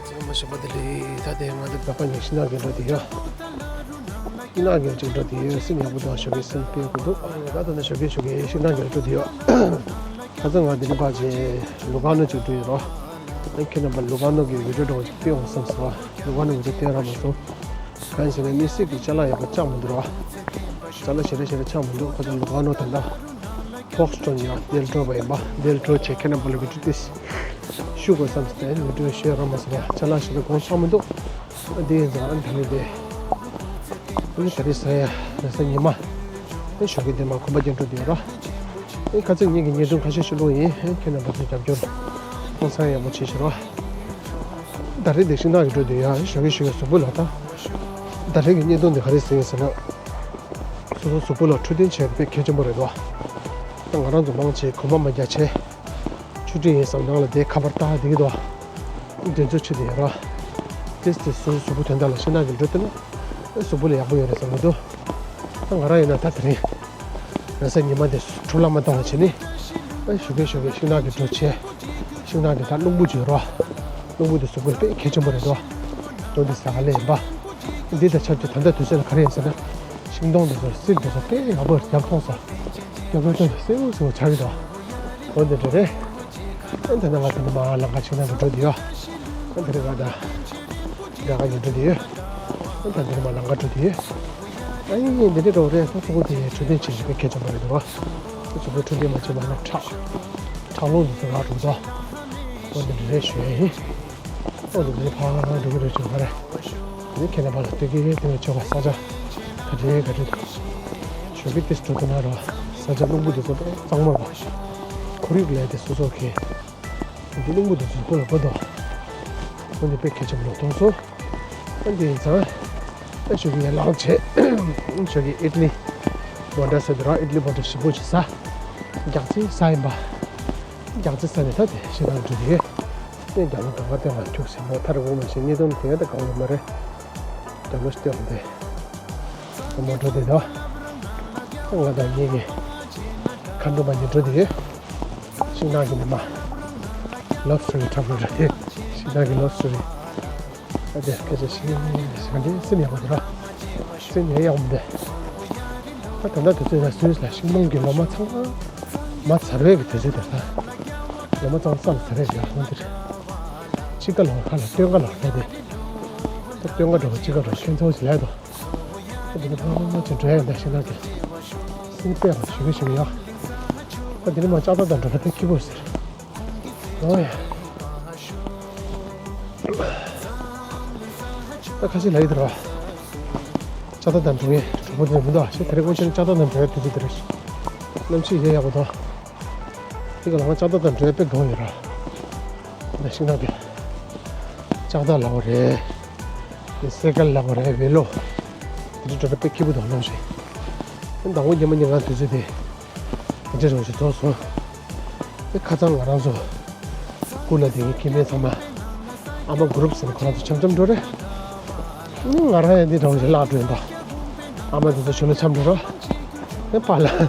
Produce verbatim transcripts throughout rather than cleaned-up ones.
ཚང་མ་ཞོགས་པ་བདེ་ལེགས། ད་ལྟའི་ང་ཚོ་བོད་པ་ཉི་ཤུ་ནང་གི་འགྲོ་དེ་ཡོད། ཤིང་ནགས་ཀྱི་ཅིག་འགྲོ་དེ་ཡོད། སེམས་ཡག་པོ་འདུག་ཞོགས་ཀའི་སེམས་དཔེ་ཡག་པོ་འདུག་ད་ལྟ་ནས་ཞོགས་ཀའི་ཞོགས་ཀའི་ཤིང་ནགས་ཀྱི་འགྲོ་དེ་ཡོད། ཁ་སང་ང་དེ་རིང་ཕར་ཅིག་ལུ་ག་ནོ་ཅིག་འགྲོ་ཡོད་རོ། ཨ་ཁྱེད་རྣམ་པ་ལུ་ག་ནོ་གི་བི་ཌིའོ་འདྲ་བོ་ཅིག་སྤེལ་འོང་བསམ་སོང་། ལུ་ག་ནོ་གི་བི་ཌིའོ་སྟོན་རག་མ་སོང་། གང་ཡིན་ཟེར་ན་དམིགས་བསལ་གྱི་ཅ་ལག་ཡག་པོ་ཆགས་མི་འདུག་རོ། ཅ་ལག་ཞེ་དྲག་ཞེ་དྲག་ཆགས་མི་འདུག་ཁ་སང་ལུ་ག་ནོ་དེ་འདྲ་ཕོག་སི་ཊོན་ཡང་དེ་ལ་འགྲོ་བ་ཡིན་པ། དེ་ལ་འགྲོ་བྱས་ཁྱེད་རྣམ་པ་ལ་བི་ཌིའོ་ཏིས་ཞུ་དགོས་བསམ་སྟེ་བི་ཌིའོ་ཞུ་རག་མ་སོང་བ། ཅ་ལག་ཞེ་དྲག་གོང་ཆགས་མི་འདུག་དེ་ཡིན་ཙང་ཨ་ནི་ད་ནི་དེ། ཨ་ནི་ད་རེས་ཟ་ཡ་རེས་གཟའ་ཉི་མ། ཨ་ཞོགས་ཀས་དེ་མ་གོམ་པ་རྒྱག་འགྲོ་དུས་ར། ཨ་ཁ་ཚིག་ཉིན་གྱི་བརྙན་ཐུང་ཁ་ཤས་ཤིག་བླུགས་ཡིན། ཨ་ཁྱེད་རྣམ་པ་ཚོས་རྒྱབ་སྐྱོར་ཧང་སང་ཡག་པོ་བྱེད་ཤོག་ར། ད་རེས་དེ་ཤིང་ནགས་ཀྱི་འགྲོ་དུས་ཡ་ཞོགས་ཀས་ཞོགས་ཀས་གཟུགས་པོ་ལ་ད། ད་རེས་ཀྱི་བརྙན་ཐུང་འདི་ག་རེ་ཟེར་ཡིན་ཟེར་ན། སོ་སོ་གཟུགས་པོ་ལ་འཕྲོད་བསྟེན་བྱས་ཏེ་དཔེ་གལ་ཆེན་པོ་རེད་དོ། ད་ང་རང་ཚོ་མང་ཆེ་གོམ་པ་མ་རྒྱག་བྱས། ཆུ་ཁྲིད་ཡིན་བསམ་ནང་ལ་དེ་ཁ་པར་བཏགས་བསྡད་ཀྱི་འདུག་དེ་ཚོ་ཆུ་དེ་ཡོད་ར། ཏིས་ཏིས་སོ་སོ་གཟུགས་པོ་དོན་དག་ལ་ཤིང་ནགས་ཀྱི་འགྲོ་དུས་ན། ཨེ་གཟུགས་པོ་ལ་ཡག་པོ་ཡོད་རེད་བསམ་གྱི་འདུག་ད་ང་རང་ཡིན་ན་ད་དེ་རིང་རེས་གཟའ་ཉི་མ་དེ་འཕྲོ་བརླག་མ་བཏང་བ་བྱས་ནས། ཨེ་ཞོགས་ཀས་ཞོགས་ཀས་ཤིང་ནགས་ཀྱི་འགྲོ་བྱས། ཤིང་ནགས་དེ་ད་རླུང་བུ་ཅིག་ཡོད་ར། རླུང་བུ་དེ་གཟུགས་པོ་ལ་དཔེ་གལ་ཆེན་པོ་རེད་དོ། འོ་འདི་ཟ་ག་ལེ་ཡིན་པ། འདི་དང་ཆབས་ཅིག་ད་ལྟ་དུས་ཚོད་ལ་ག་རེ་ཡིན་ཟེར་ན། ཤིང་སྡོང་འདི་ཚོ་སིལ་འདི་ཚོ་དཔེ་ཡག་པོ་རྒྱབ་མཐོང་ས། རྒྱབ་རོལ་སྟོན་སེའུ་སེའུ་ཆགས་ཀྱི་འདུག་འོ་འདི་འདྲ་རེད། ཨ་ད་ནི་ང་ད་ནི་མ་ལང་ཀ་ཤིང་ནགས་ཀྱི་འགྲོ་འདི་ཡོད། ཨ་འདི་རེད་ང་ད། དགྲ་ཁ་ཉིན་འགྲོ་འདི་ཡོད། ཨ་ད་འདི་རེད་མ་ལང་ཀ་འགྲོ་འདི་ཡོད། ཨ་ཡིན་ཡིན་འདི་འདྲ་འགྲོ་རེད། ད་ཚོགས་པ་དེ་ཡི་འཕྲོད་བསྟེན་བྱེད་བཞིན་པའི་གལ་ཆེན་པོ་རེད་འདུག་ཨ་ཚོགས་པའི་འཕྲོད་བསྟེན་མ་བྱེད་པ་ན་ཁྲག་ཁྲག་རླུང་འདི་ཚོ་རག་འགྲོ་འདུག་འོ་འདི་འདྲ་རེད་ཞུ་ཡ་ཡིན། ཨོ་འདི་འདྲའི་ཕར་འགྲོ་གི་རེད་ཅེས་མ་རེད། འདི་ཁྱེད་རྣམ་པ་ལ་སྟོན་གི་རེད། དེ་ནས་ཆོ་ག་ས་ཆ་ག་འདྲའི་ག་འདྲའི་འདུག་ཞོགས་ཀས་ཏིས་འགྲོ་དུས་ན་ར་ས་ཆ་རླུང་བུ་འདི་ཚོ་དཔེ་གཙང་མ་རེད་པ། ཁོར་ཡུག་ལས་དེ་སོ་སོ་གི་འདི་རླུང་བུ་འདི་ཚོ་ཁོ་ལ་གོ་དོ། ཁོ་འདི་དཔེ་གལ་ཆེན་པོ་ལ་མཐོང་སོང་། ཨ་འདི་ཡིན་ཙང་ཨ་ཞོགས་ཀས་ཡར་ལངས་བྱས་ཞོགས་ཀས་ཨིད་ལི་བོ་ཌ་ཟེར་དུས་ར་ཨིད་ལི་བོ་ཌ་ཞིམ་པོ་ཞིག་ཟ། རྒྱགས་ཚིལ་ཟ་ཡིན་པ། རྒྱགས་ཚིལ་ཟ་ནས་ད་དེ་ཤིང་ནགས་འགྲོ་གི་ཡོད། ཨེ་རྒྱ་ནག་གང་ག་སྟེང་ལ་ཁྱུག་ཟིན་པོ་ཐར་དགོས་མ་ཤེས། ཉེས་དོན་དེ་ད་གང་ཡོད་མ་རེད། རྒྱ་ནག་སྟེང་དེ་མོ་འགྲོ་དེ་ད་ང་དང་ངེད་ཀྱི་ཁ་འགྲོ་མ་ཉེ་འགྲོ་དེ་ཤིང་ནགས་ཀྱི་ནི་མ་ལབ་སི་ཊོ་རི་འཁྲབ་འགྲོ་དེ་ཤིང་ནགས་ཀྱི་ལབ་སི་ཊོ་རི། ཨ་ཅེ་སྐད་ཆ་བཤད་ས་འདི་སེམས་ཡག་པོ་འདུག་ར། སེམས་ཡག་ཡག་པོ་འདུག་ད་ད་ལྟ་དུས་ཚོད་ལ་སུད་སི་ལ་ཤིང་སྡོང་གི་ལོ་མ་ཚང་མ་མ་ཚར་བའི་གི་དུས་ཚོད་དེ་ད། ལོ་མ་ཚང་མ་ཚར་རེད་ཡ་ང་འདིར། དཔྱིད་ཀ་ལོར་ཁ་ལ་སྟོན་ཀ་ལོར་ཁ་དེ། ད་སྟོན་ཀ་འགྲོ་དཔྱིད་ཀ་འགྲོ་ཁྱེད་ཚོ་ཞིག་ལས་དོ། ད་འདི་ནི་ཕ་མ་ཅིག་འགྲོ་ཡ་འདི་ཤིང་ནགས་ཀྱི། སེམས་དཔེ་རང་ཞུ་གི་ཞུ་གི་ཡོད། ད་འདི་ནི་མ་ལྕགས་རྟ་དང་འགྲོ་ཁ་དེ་སྐྱིད་པོ་ཟེར། ཨོ་ཡ། ད་ཁ་ཤས་ལ་ཡི་དར་བ། ལྕགས་རྟ་དང་འགྲོ་ངེས་གྲོགས་པོ་དེ་མི་འདུག་ཤེས་དེ་རིང་དབང་ཆེན་ལྕགས་རྟ་དང་འགྲོ་ཡ་དུས་ཚོད་དེ་རེད། གནམ་གཤིས་ཡ་ཡག་པོ་འདུག་དེ་ག་ལ་ང་ལྕགས་རྟ་དང་འགྲོ་ཡ་དཔེ་དགའ་བོ་ཡོད་ར། འདི་ཤིང་ནགས་དེ། ལྕགས་རྟ་ལ་བ་རེད། འདི་སེ་ཀལ་ལ་བ་རེད་བེ་ལོ། དེ་འདྲ་འགྲོ་ན་དཔེ་སྐྱིད་པོ་འདུག་ལོ་ཞེས། འདི་ཟླ་བ་ཉི་མ་ཉིན་གང་དུས་ཚོད་དེ། དེ་འདྲ་རང་ཞིག་རྫོགས་སོང་། དེ་ཁ་སང་ང་རང་ཚོ་སྐུ་ལ་དེ་གི་སྐྱེ་དམན་ཚང་མ་ཨ་མ་གུ་རུབ་ཟེར་ཁོ་རང་ཚོ་འཆམ་འཆམ་འགྲོ་རེད། ང་རང་ཡང་འདི་འདྲ་བོ་ཞིག་བརླག་འགྲོ་ཡིན་པ། ཨ་མ་དེ་ཚོ་ཞུ་ལ་འཆམ་འགྲོ་ར། ཨེ་པཱ་ལགས།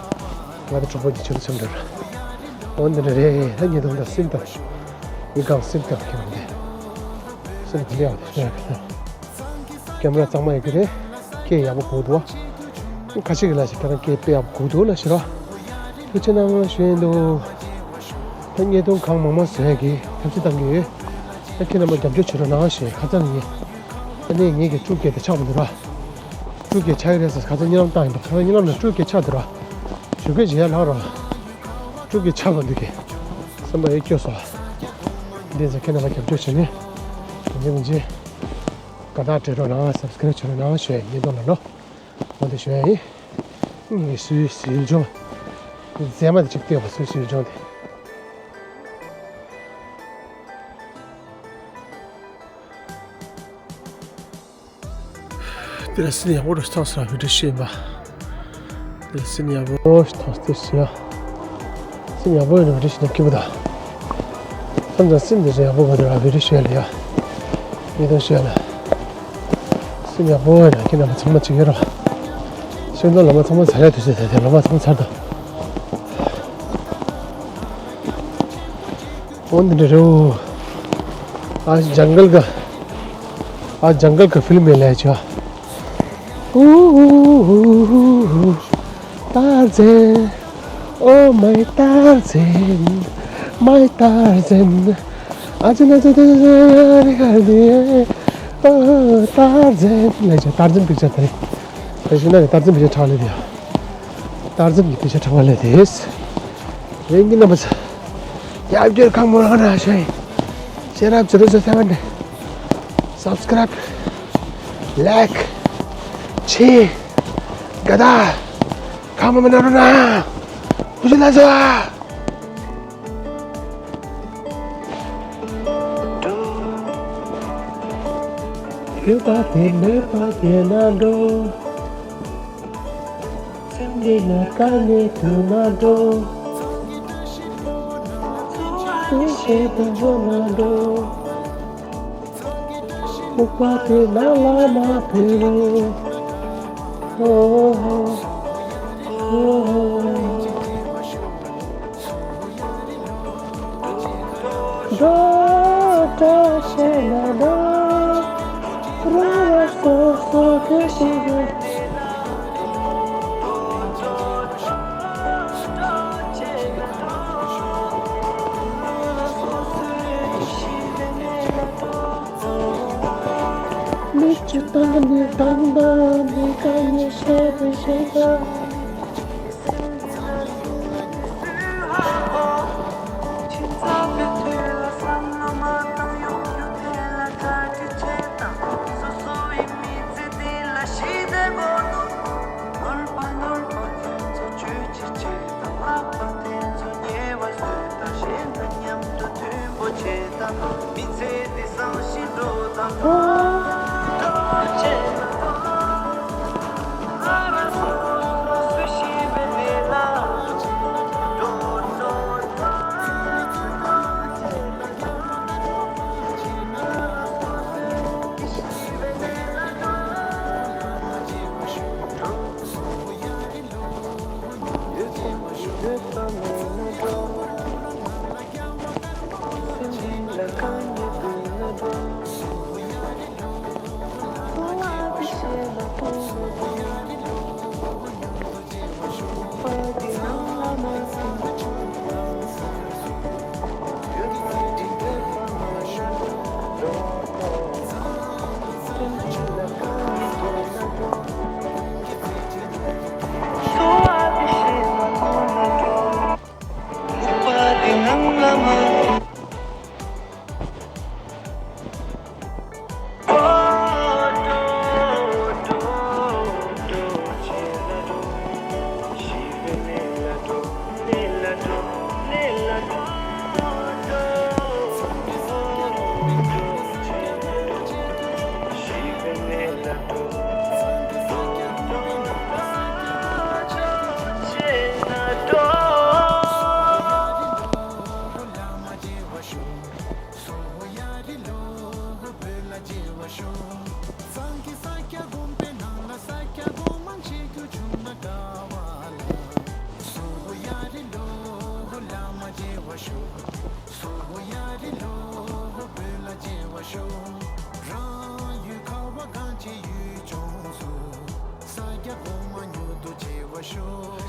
ང་དང་གྲོགས་པོ་གཉིས་ཞུ་ལ་འཆམ་འགྲོ་ར། འོ་འདི་འདྲ་རེད། ད་ཉེ་དུང་ད་སེམས་དང་། མི་གང་སེམས་དང་ཁྱེད་རང་དེ། སེམས་དེ་ལས་འོ་དེ་ཤོད་ཡ་གི་ད། ཀེམ་ར་གཙང་མ་ཡོད་ཀྱི་རེད། སྐད་ཡག་པོ་གོ་འདུག་བ། ཁ་ཤས་ཀྱིས་ལབ་ཤག་ཁྱེད་རང་སྐད་དཔེ་ཡག་པོ་གོ་འདུག་ལབ་ཤག་ར། ཐུགས་རྗེ་གནང་ཞུ་ཡིན་འདུག་ད་བརྙན་ཐུང་གང་མང་མང་བཟོ་ཡ་གི་ཐབས་ཤེས་བཏང་གི་ཡོད། ད་ཁྱེད་རྣམ་པ་རྒྱབ་སྐྱོར་བྱེད་རོགས་གནང་ཞེས་ཁ་སང་ངས། ད་ནས་ངེད་ཀྱི་སྤྲུལ་སྐད་དེ་ཆགས་མི་འདུག་ར། སྤྲུལ་སྐད་ཆགས་ཀྱི་རེད་ཟེར་ཁ་སང་བརྙན་ལམ་བཏང་ཡིན་པ། ཁ་སང་བརྙན་ལམ་ནས་སྤྲུལ་སྐད་ཆགས་འདུག་ར། ཞུ་སྐད་བྱེད་ཡ་ལྷག་ར། སྤྲུལ་སྐད་ཆགས་པ་འདུག་གི། སེམས་པ་ཡེ་སྐྱོ་སོང་། འདི་ཚོ་ཁྱེད་རྣམ་པ་རྒྱབ་སྐྱོར་བྱེད་ནས། ཡིན་གཅིག་མིན་གཅིག་དགའ་རྟགས་སྤྲད་རོགས་གནང་། སབ་སི་ཀ་རེབ་བྱེད་རོགས་གནང་ཞུ་ཡ་ཡིན། བརྙན་ཐུང་ལ་ལོ། འོ་དེ་ཞུ་ཡ་ཡིན། ངའི་སུའི་སུའི་ལྗོངས། མཛེས་མ་དེ་གཅིག་བལྟས་པ་སུའི་སུའི་ལྗོངས་དེ། དེ་ལ་སེམས་ཡག་པོ་རུ་ཐོག་སོང་བི་ཌིའོ་ཤེས་པ། དེ་ལ་སེམས་ཡག་པོ་རུ་ཐོག་སྟེ་ཤི་ཡ། སེམས་ཡག་པོ་ཡོད་ན་བི་ཌིའོ་ཤེས་ན་སྐྱིད་པོ་ད། ཁམས་དང་སེམས་དེ་ཚོ་ཡག་པོ་ག་དེ་ར་བི་ཌིའོ་ཤེས་ལ་ཡ། ཡིན་དང་ཤོད་ལ། སེམས་ཡག་པོ་ཡོད་ན་ཁྱེད་རྣམ་པ་ཚང་མ་ཅིག་ཡོད་རོགས། ཤིང་སྡོང་ལོ་མ་ཚང་མ་ཚར་ཡ་དུས་ཚོད་དེ་དེ་ལོ་མ་ཚང་མ་ཚར་དང་། འོ་འདི་འདྲ་རེད། आज जंगल का, आज जंगल का फिल्म में ले जा। Tarzan, oh my Tarzan, my Tarzan. आज ना तो तो यार कर दिए। ओ Tarzan, ले जा Tarzan पिक्चर तेरे। ऐसे ना Tarzan पिक्चर ठा ले दिया। Tarzan की पिक्चर ठा ले दिस। रेंगी ना बस। या अब जो काम हो रहा ना शायद। Share up zero zero seven. Subscribe, like, share, gada, kama mana runa, kujila zwa. Pepa te mepa te na do. Sendina kane tu na do. Sendina na do. Mukpa te na la ma peru. Oh, oh, oh.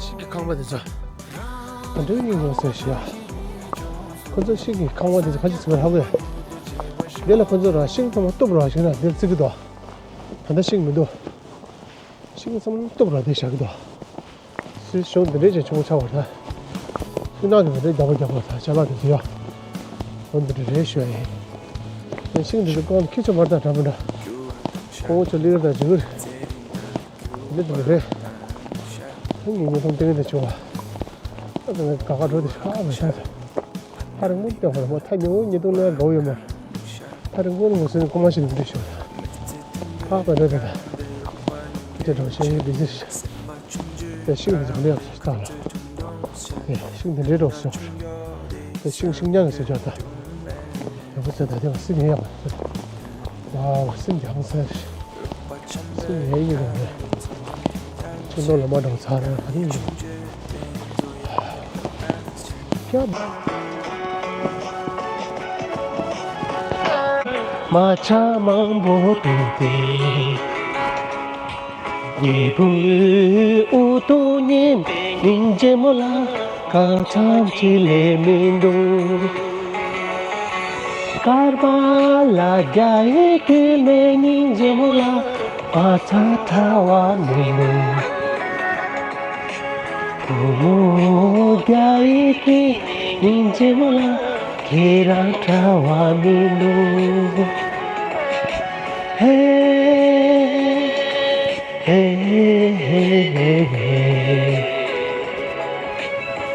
ཤིང་གི་ཁང་པ་དེ་ཚོ་ག་འདྲ་ཡིན་ནོ་ཟེར་ཞིག་ཡ། ཁོ་ཚོ་ཤིང་གི་ཁང་པ་དེ་ཚོ་ག་ཅི་ཟེར་བ་ཧ་གོ་ཡ། དེ་ལ་ཁོ་ཚོ་ར་ཤིང་ཚང་མ་གཏུབ་ར་ཤིང་ན་དེ་བརྩི་གི་འདུག་ད་ལྟ་ཤིང་མི་འདུག་ཤིང་ཚང་མ་གཏུབ་ར་དེ་བཞག་གི་འདུག་སྲིད་གཞུང་འདི་འདྲའི་ཅིག་ཆུང་ཆགས་པ་རེད། སུན་ནག་གི་འདི་འདྲའི་རྒྱག་པ་རྒྱག་པ་དང་ཅ་ལག་དེ་ཚོ་ཡ། འོ་འདི་འདྲ་རེད་ཞུ་ཡ་ཡིན། ཤིང་འདི་ཚོ་གང་ཁྱི་ཆུ་མར་དང་འདྲ་མི་འདྲ། ཁོ་བོ་ཚོ་ལི་ར་དང་འཇིགས་རེད། འདི་འདི་རེད། ཐང་ངེ་ངེ་ཐོང་ཏེ་ངེ་ཏེ་བྱུང་བ། ཨ་ཙི་ངས་ག་ག་འགྲོ་དེ་ཤ་མི་ཤ་ཚ། ཧ་རིང་མོ་ཏེ་ཧོར་མོ་ཐ་ཉེ་བོ་ཉེ་དུང་ལ་དགའ་བོ་ཡོད་མ། ཧ་རིང་མོ་ངོ་སེ་ཀོ་མ་ཤི་ནི་འདི་ཤོ། ཧ་ག་འགྲོ་དེ་ད། ཁྱི་ཆུ་འགྲོ་ཤེས་ཡོད་དེ་ཟེར། དེ་ཤིང་འདི་འཇམ་ལེ་ཡག་ཤོ་ལྟ་ལ། དེ་ཤིང་འདི་འདྲའི་འགྲོ་ཤོ། དེ་ཤིང་ཤིང་ཉག་གི་ཟེར་ཆོག་ད། ཡག་པོ་ཟེར་ད་དེ་བ་སི་ནི་ཡག་པོ་ཟེར། ཝའོ། སེམས་ཀྱི་ཧང་སངས་ཤིག་སེམས་ཡལ་གྱི་རེད། ཆུ་ནང་ལ་མ་འགྲོ་ཚར་རེད། ག་རེ་ཡིན། ཀྱ་མ་ཆ་མང་པོ་བཏུངས་ཏེ། ཉི་འོད་དབུ་ཐོག་ཉིན་པའི་སྙིང་རྗེ་མོ་ལ་གང་འཚམ་ཅིག་ལས་མི་འདུག་སྐར་མ་ལ་རྒྱ་ཡིས་བསྐུལ་མའི་སྙིང་རྗེ་མོ་ལ་བག་ཚ་ཕྲ་བ་མི་འདུག་བུ་མོ་རྒྱ་ཡིས་བསྐུལ་མའི་སྙིང་རྗེ་མོ་ལ་ཁྱེད་རང་ཕྲ་བ་མི་འདུག་ཧེ། ཧེ་ཧེ་ཧེ་ཧེ།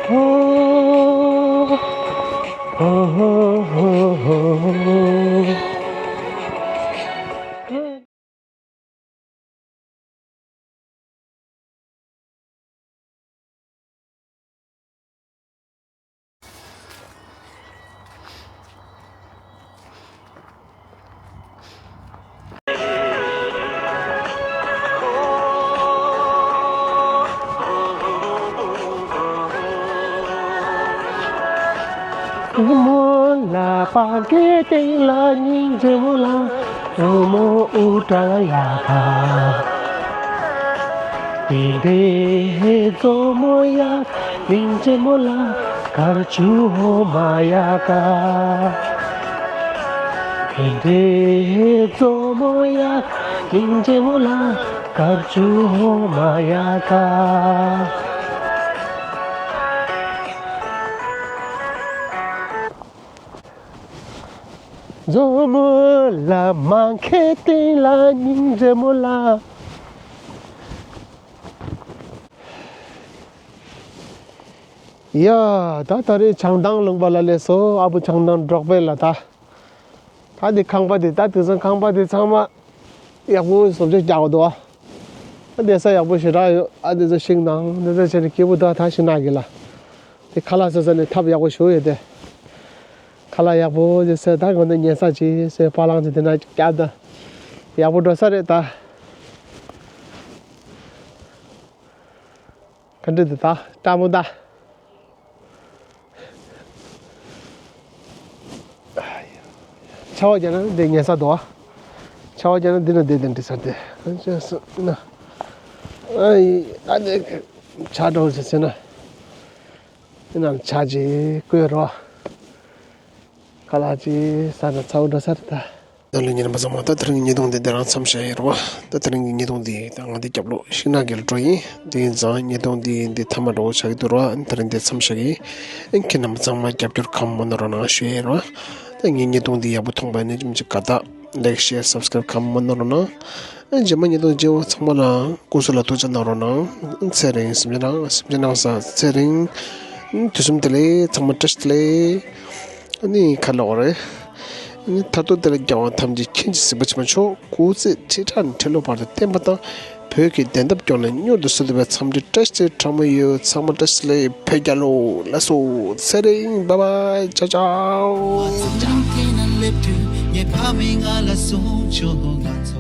ཧོ། ཧོ་ཧོ་ཧོ་ཧོ། བུ་མོ་ལ་པང་ཁའི་སྟེང་ལ་སྙིང་རྗེ་མོ་ལ། བུ་མོ་དབུ་སྐྲ་ཡག་ག་དེ་འདྲའི་མཛོ་མོ་ཡག་སྙིང་རྗེ་མོ་ལ་དཀར་ཆུ་འོ་མ་ཡག་ག་དེ་འདྲའི་མཛོ་མོ་ཡག་སྙིང་རྗེ་མོ་ལ་དཀར་ཆུ་འོ་མ་ཡག་ག་མཛོ་མོ་ལ་མ་ཁའི་སྟེང་ལ་སྙིང་རྗེ་མོ་ལ། ཡ། ད་ད་རེས་བྱང་ཐང་ལུང་པ་ལ་སླེབས་སོང་། ཨ་བུ་བྱང་ཐང་འབྲོག་པའི་ལ་ད། ད་འདི་ཁང་པ་འདི་ད་དེང་སང་ཁང་པ་འདི་ཚང་མ་ཡག་པོ་བཟོ་བཅོས་རྒྱག་གི་འདུག་ཨ། ད་བསྡད་ས་ཡག་པོ་ཞེ་དྲག་ཡོད། ཨ་འདི་ཚོ་ཤིང་དང་འདི་ཚོ་བྱས་ནས་སྐྱིད་པོ་འདུག་ད་ཤིང་ནགས་ཀྱི་ལ། དེ་ཁ་ལག་ཟ་ས་ནས་ཐབ་ཡག་པོ་ཞིག་ཡོད་དེ། ཁ་ལག་ཡག་པོ་ཟ་ས། ད་ང་ཚོ་ཉལ་ས་ཅིག་ཟེར། པ་ལང་ཅིག་དེ་ན་བརྒྱབ་ད། ཡག་པོ་འགྲོ་ས་རེད་ད། ག་འདྲ་འདུག་ད་སྤྲང་པོ་ད། ཆར་པ་བརྒྱབ་ན་འདི་ཉལ་ས་འདུག་ཨ། ཆར་པ་བརྒྱབ་ན་འདི་ན་བསྡད་དེ་འགྲིག་ས་དེ། ཨ་ཅག་སུ་ན། ཨ་ཡི་ཨ་ནི་ཆར་འགྲོ་ཟེར་ཟེར་ན། འདི་ན་ཆར་ཅིག་བསྐོལ་རོགས། ཁ་ལག་ཅིག་ཟ་ན་ཚ་པོ་འགྲོ་ས་རེད་ད། ད་ལོ་ཉིན་རིམ་པ་ཚང་མ། ད་དེ་རིང་གི་ཉིས་སྟོང་འདི་འདི་རང་མཚམས་བཞག་ཡིན་རོ། ད་དེ་རིང་གི་ཉིས་སྟོང་འདི་ད་ང་འདི་རྒྱབ་ལོགས་ཤིང་ནགས་ཀྱི་ལ་འགྲོ་ཡིན། དེ་ཡིན་ཙང་ཉིས་སྟོང་འདི་འདི་མཐའ་མ་འགྲོ་ཆགས་ཀྱི་འདུག་རོ། ཨ་ནི་དེ་རིང་འདི་མཚམས་བཞག་གི་ཨ་ནི་ཁྱེད་རྣམ་པ་ཚང་མ་རྒྱབ་སྐྱོར་ཁམས་མ་ནོར་རོགས་གནང་ཞུ་ཡིན་རོ། ད་ངའི་ཉིས་སྟོང་འདི་ཡག་པོ་མཐོང་པ་ཡིན་ན་ཅི་མི་ཅི་དགའ་རྟགས་ལེག་ཤེར་སབ་སི་ཀ་རབ་ཁམས་མ་ནོར་རོགས་གནང་། ཨ་ནི་རྗེས་མ་ཉིས་སྟོང་བརྗེ་བོ་ཚང་མ་ལ་སྐུ་གཟུགས་ལ་ཐུགས་ཅག་གནང་རོགས་གནང་། ཨ་ནི་ཚེ་རིང་སེམས་ཅན་གནང་སེམས་ཅན་གནང་ས་ཚེ་རིང་། ཨ་ནི་དུས་གསུམ་བདེ་ལེགས། ཚང་མ་བཀྲ་ཤིས་བདེ་ལེགས། ཨ་ནི་ཁ་ལོག་རེད། ཨ་ནི་མཐར་ཐུག་དེ་ལ་རྒྱལ་བ་ཐམས་ཅད་མཁྱེན་ཅིང་གཟིགས་པ་ཆེན་པོ་མཆོག་སྐུ་ཚེ་ཁྲི་ཕྲག་ནས་ཁྲི་ལོ་བར་དུ་བརྟན་པ་དང་། བོད་ཀྱི་བདེན་མཐའ་སྐྱོང་ནས་མྱུར་དུ་གསོལ་འདེབས་པའི་འཚམས་འདྲི་བཀྲ་ཤིས་བདེ་ལེགས་གྲངས་མེད་ཡོད། ཚང་མ་བཀྲ་ཤིས་བདེ་ལེགས། བོད་རྒྱལ་ལོ། ལགས་སོ། ཚེ་རིང་། བཱའི་བཱའི། ཅའོ་ཅའོ།